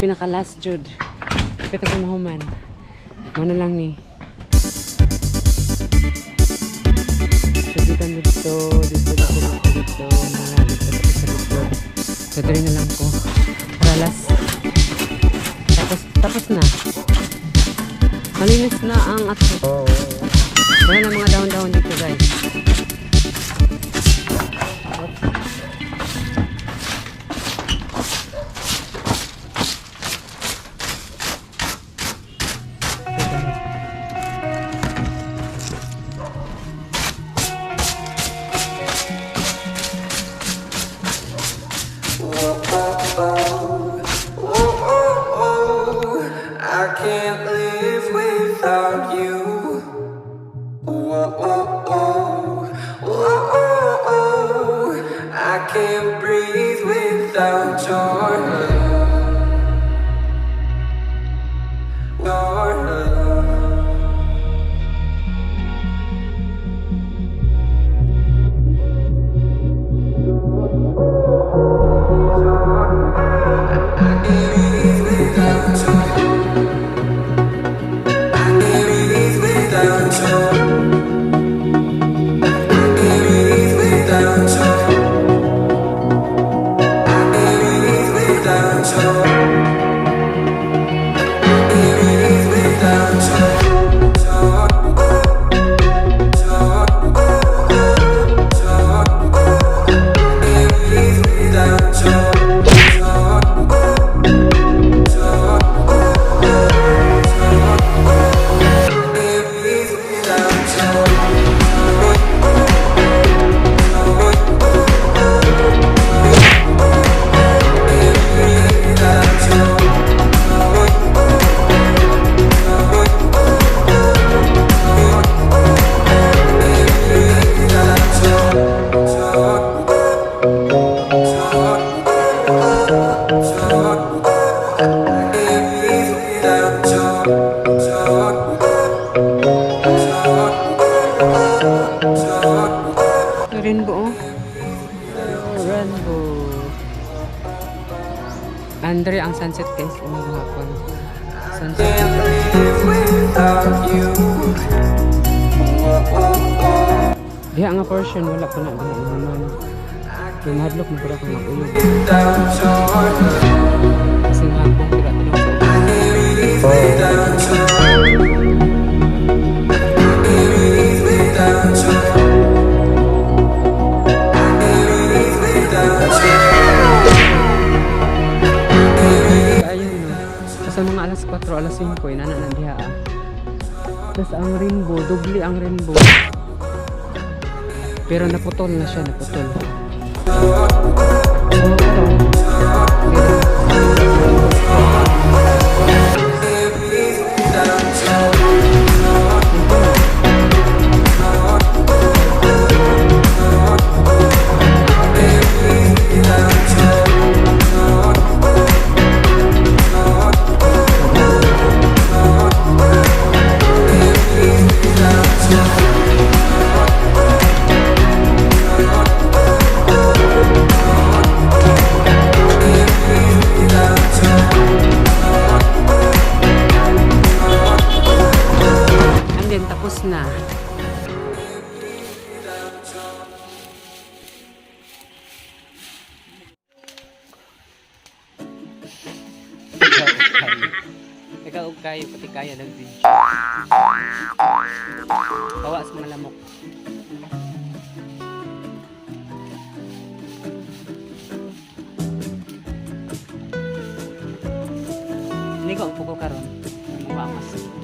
Pinaka last jud. Pito ko mahuman. Mao na lang ni. So dito dito, dito, dito, dito, dito, mga dito, dito sa likod. So diri na lang ko. Para last. Tapos, tapos na. Malinis na ang ato. Wala na mga dahon-dahon dito, guys. Oops. I can't live without you. Oh, I can't breathe without your love. Your love. I can't breathe without you. I can't breathe without you. I can't breathe without you. I can't breathe without you. I can't breathe without you. Can't breathe without you. Can't breathe without you. Without you. Without you. Can't breathe without you. Rainbow, oh. Rainbow. Andre, ang sunset, guys. Umang hapon. Sunset. Can't live without you. Oh. Diha nga portion, wala pa na. Diha naman. May mahadlok mo pala kung mag-ulog. Without your love. Kasi hapon, pira ito lang sa I can't breathe without you. I can't breathe without you. I can't breathe without you. Ayun, no. So, sa mga alas 4, alas 5, inana na diha ah. Tapos ang rainbow, doble ang rainbow. Pero naputol na siya, naputol. Oh, ito. Can't breathe without you. Can't breathe without you. Can't breathe without you. Can't breathe without you. And then, tapos na. Ikaw og kayo, pati kaya nag-video. Bawa sa mga lamok. Hindi ko upo ko karon. Mga mas.